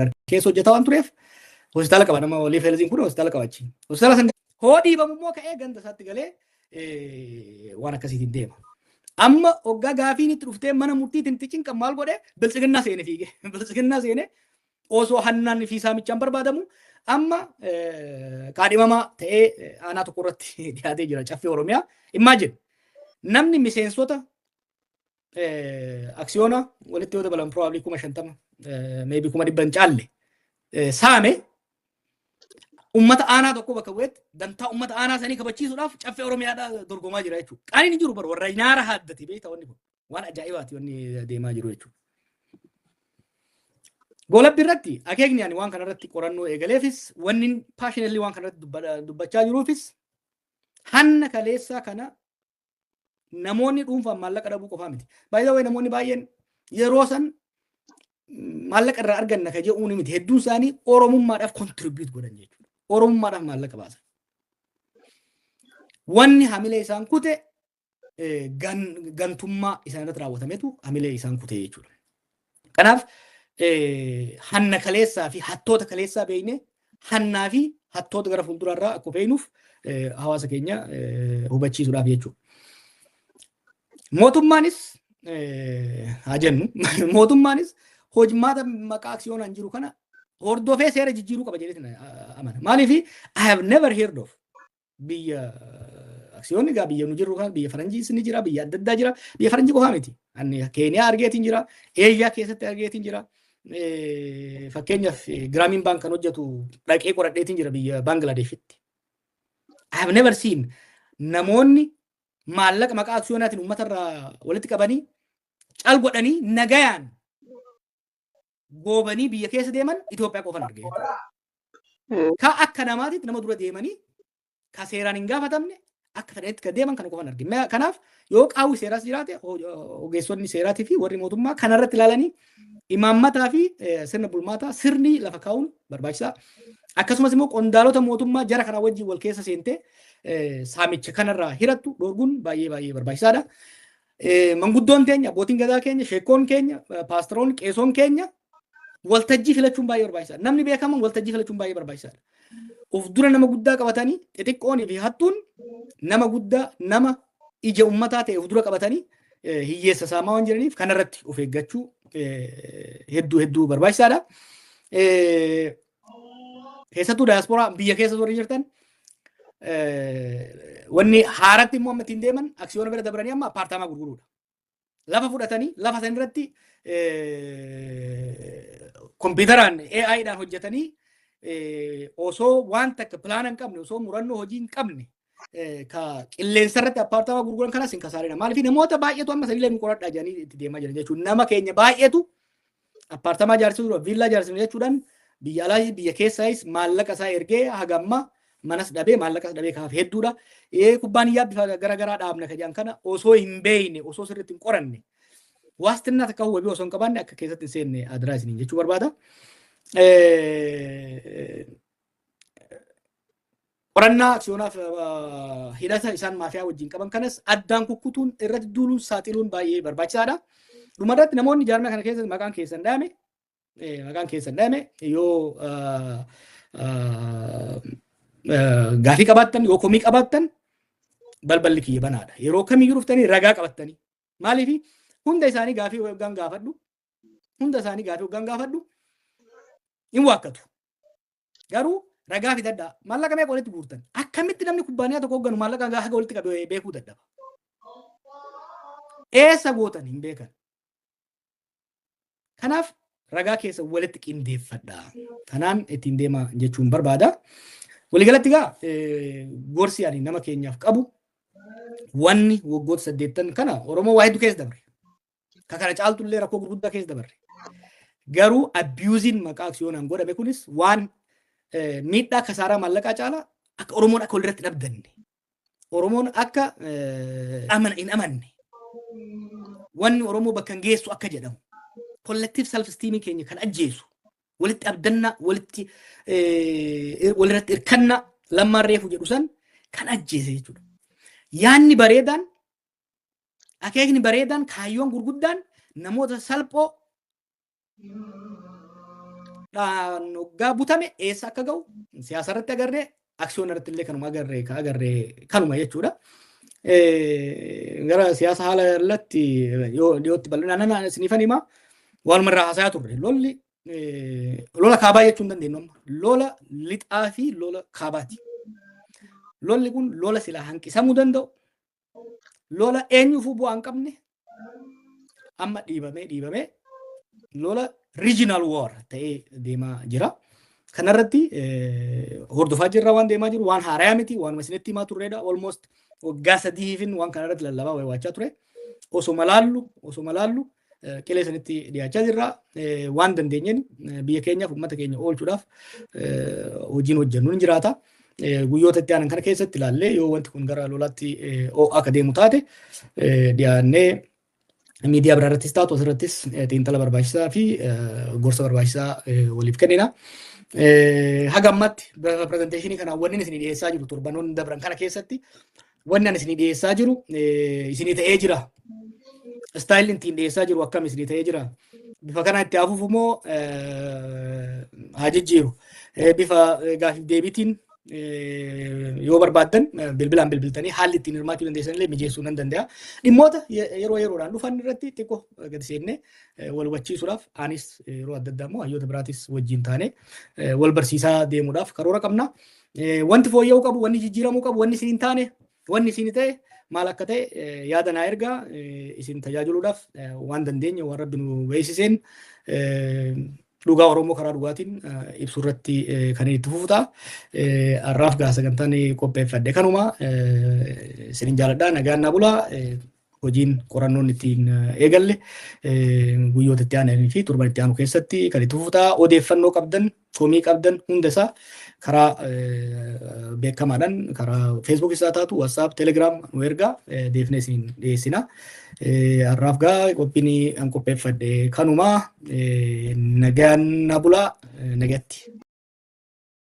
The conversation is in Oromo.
Keessa hojjetaa waan tureef hospitaala qaba, nama walii feelziin kun hospitaala qaba achi. Hospitaala san hoo dhiibamu immoo ka'ee ganda isaatti galee waan akkasiitiin deema. Amma hoggaa gaafiin itti dhuftee mana murtiitiin itti cinqan maal godhe? Biltsiginnaa seene fiige. Biltsiginnaa seene osoo hannaan fi saamichaan barbaadamu amma kaadhimamaa ta'ee aanaa tokko irratti dhiyaatee jira Caffee Oromiyaa. Imagine, namni miseensota aksiyoona walitti yoo dabalan probably 50,000, maybe 100,000 hin caalle saame, ummata aanaa tokko bakka bu'eetti dantaa ummata aanaa sanii kabachiisuudhaaf Caffee Oromiyaadhaa dorgomaa jira jechuudha. Qaaniin hin jiru, bara warra nyaara haaddate beektaa, wanni kun waan ajaa'ibaati wanni deemaa jiru jechuudha. Goolabbi irratti akeekni ani waan kanarratti qorannoo eegaleefis, wanni passionately waan kanarratti dubbachaa jiruufis, hanna kaleessaa kana namoonni dhuunfaan maallaqa dhabuu qofaa miti. Baay'ee namoonni baay'een yeroo san maallaqa irraa arganna ka jedhuun miti. Hedduun isaanii Oromummaadhaaf contribute godhan jechuudha. Oromummaadhaaf maallaqa baasan. Wanni hamilee isaan kute gantummaa isaan irratti raawwatametu hamilee isaan kute jechuudha. Kanaaf hanna kaleessaa fi hattoota kaleessaa beekne, hannaa fi hattoota gara fuulduraarraa akka beeknuuf hawaasa keenya hubachiisuudhaaf jechuudha. Mootummaanis haa jennu, mootummaanis hojmaata maqaa aksiyoonaan jiru kana hordofee seera jijjiiruu qaba jedheetin amana. Maaliif? I have never heard of biyya aksiyoonni gaa biyya nu jirru kana, biyya faranjiis ni jira, biyya adda addaa jira, biyya faranjii qofaa miti. Ani Keeniyaa argeetiin jira, Eeshiyaa keessatti argeetiin jira. Fakkeenyaaf Grameen Bank kan hojjetu dhaqee qoradheetiin jira biyya Baanglaadeshitti. I have never seen namoonni maallaqa maqaa aksiyoonaatiin uummatarraa walitti qabanii cal godhanii nagayaan goobanii biyya keessa deeman Itoophiyaa qofan arge jechuudha. Ka akka namaatitti nama dura deemanii ka seeraan hin gaafatamne akka fedhanitti ka deeman kana qofan arge. Kanaaf yoo qaawwi seeraas jiraate, ogeessonni seeraatii fi warri mootummaa kanarratti ilaalanii imaammataa fi sirna bulmaataa sirni lafa kaa'uun barbaachisaa. Akkasumas immoo qondaalota mootummaa jara kana wajjin wal keessa seentee saamicha kanarraa hirattu dhorguun baay'ee baay'ee barbaachisaadha. Manguddoon teenya, abbootiin gadaa keenya, sheekkoon keenya, paasteroon, qeesoon keenya waltajjii filachuun baay'ee barbaachisaadha. Namni beekaman waltajjii filachuun baay'ee barbaachisaadha. Of dura nama guddaa qabatanii xixiqqoonii fi hattuun nama guddaa, nama ija ummataa ta'e of dura qabatanii hiyyeessa saamaa waan jiraniif kanarratti of eeggachuu hedduu hedduu barbaachisaadha. Keessattuu daayaspooraa biyya keessa warri jirtan, wanni haaratti immoo amma ittiin deeman aksiyoona bira dabranii amma appaartaamaa gurguruudha. Lafa fudhatanii lafa san irratti kompiitaraan AI'dhaan hojjetanii osoo waan takka pilaana hin qabne, osoo murannoo hojii hin qabne, ka qilleensa irratti appaartaamaa gurguran kanas hin kasaarina. Maaliif? Namoota baay'eetu amma sanillee nu qoradhaa jedhanii itti deemaa jiran jechuudha. Nama keenya baay'eetu appaartamaa ijaarsisuu, viillaa ijaarsisuu jechuudhaan biyya alaa biyya keessaayis maallaqa isaa ergee hagamma manas dhabee maallaqas dhabee kaaf hedduudha. Kubbaaniyyaa bifa garaagaraa dhaabna ka jedhan kana osoo hin beekne, osoo sirriitti hin qoranne, waastinnaa takka wabii osoo hin qabaanne akka keessatti hin seenne adiraa isiniin jechuu barbaada. Qorannaa aksiyoonaaf hidhata isaan maafiyaa wajjin qaban kanas addaan kukkutuun, irratti duuluun, saaxiluun baay'ee barbaachisaadha. Dhumarratti namoonni jaarmaya kana keessatti maqaan keessan dhahame yoo gaafii qabaattan, yoo komii qabaattan, balballi kiyya banaadha. Yeroo kamiyyuu dhuftanii ragaa qabattanii. Maaliif? Hunda isaanii gaafii hoggaan gaafadhu, hunda isaanii gaafii hoggaan gaafadhu hin waakkatu. Garuu ragaa fidadhaa. Maallaqa meeqa walitti guurtan? Akkamitti namni kubbaaniyaa tokko hoogganu maallaqa haga walitti qabe beekuu dadhaba? Eessa gootan hin beekan. Kanaaf ragaa keessa walitti qindeeffadha. Kanaan ittiin deema jechuun barbaada. Waliigalatti egaa gorsi ani nama keenyaaf qabu, wanni waggoota 80 kana Oromoo waa hedduu keessa dabre. Ka kana caaltullee rakkoo gurguddaa keessa dabarre. Garuu abuseiin maqaa aksiyoonaan godhame kunis waan miidhaa kasaaraa maallaqaa caalaa akka Oromoon akka walirratti dhabdanne, Oromoon akka amana hin amanne, wanni Oromoo bakka hin geessu akka jedhamu, collective self esteem keenya kan ajjeesu, walitti abdannaa, walitti walirratti hirkannaa Lammaan reefu jedhu san kan ajjeese jechuudha. Yaanni bareedaan, akeekni bareedaan, kaayyoon gurguddaan namoota salphoo Hoggaa butame eessa akka ga'u siyaasa irratti agarree, aksiyoona irratti illee kanuma agarree, ka agarree kanuma jechuudha. Gara siyaasa haala irratti yoo dhiyootti bal'inaan isiniifan himaa. Waanuma irraa haasayaa turre, lolli lola kaabaa jechuu hin dandeenyu amma. Lola lixaa fi lola kaabaati. Lolli kun lola silaa hanqisamuu danda'u. Lola eenyuufuu bu'aa hin qabne amma dhiibamee dhiibamee lola regional war ta'ee deemaa jira. Kanarratti hordofaa jirra. Waan deemaa jiru waan haarayaa miti, waanuma isinitti himaa turredha. Almost waggaa 3f waan kanarratti lallabaa waywwaachaa ture. Osoma laallu qilee sanitti dhiyaachaa jirra. Waan dandeenyeen biyya keenyaaf, uummata keenya oolchuudhaaf hojiin hojjennu ni jiraata. Guyyoota itti aanan kana keessatti ilaallee, yoo wanti kun gara lolaatti akka deemu taate, dhiyaannee miidiyaa biraa irrattis taatu asirrattis xiinxala barbaachisaa fi gorsa barbaachisaa waliif kennina. Haga ammaatti presentation kanaan wanni isinii dhiyeessaa jiru, torbanoonni dabran kana keessatti wanni ani isinii dhiyeessaa jiru isinii ta'ee jira. Style ittiin dhiyeessaa jiru akkam isinii ta'ee jira? Bifa kana itti hafuuf immoo haa jijjiiru? Bifa gaafiif deebiitiin yoo barbaaddan bilbilaan bilbiltanii haalli ittiin hirmaachuu dandeessan illee mijeessuu nan danda'a. Dhimmoota yeroo yeroodhaan dhufan irratti xiqqoo gadi seennee wal hubachiisuudhaaf, anis yeroo adda addaa immoo hayyoota biraatis wajjin taane wal barsiisaa deemuudhaaf karoora qabna. Wanti fooyya'uu qabu, wanni jijjiiramuu qabu, wanni isin hin taane, wanni isin ta'e maal akka ta'e yaada naa ergaa. Isin tajaajiluudhaaf waan dandeenye, waan Rabbi nu beeksiseen, dhugaa Oromoo karaa dhugaatiin ibsuu irratti kan itti fufu ta'a. Har'aaf gaa sagantaan qopheeffadhe kanuma. Isinin jaaladha, nagaan naa bulaa. Hojiin qorannoon ittiin eegalle guyyoota itti aananii fi torban itti aanu keessatti kan itti fufu ta'a. Odeeffannoo qabdan, komii qabdan hunda isaa karaa beekamaadhaan, karaa Facebook isaa taatu, WhatsApp, Telegram nu ergaa, deefnee isin dhiyeessina. Har'aaf gaa qophiin an qopheeffadhe kanuma. Nagaan na bulaa, nagatti.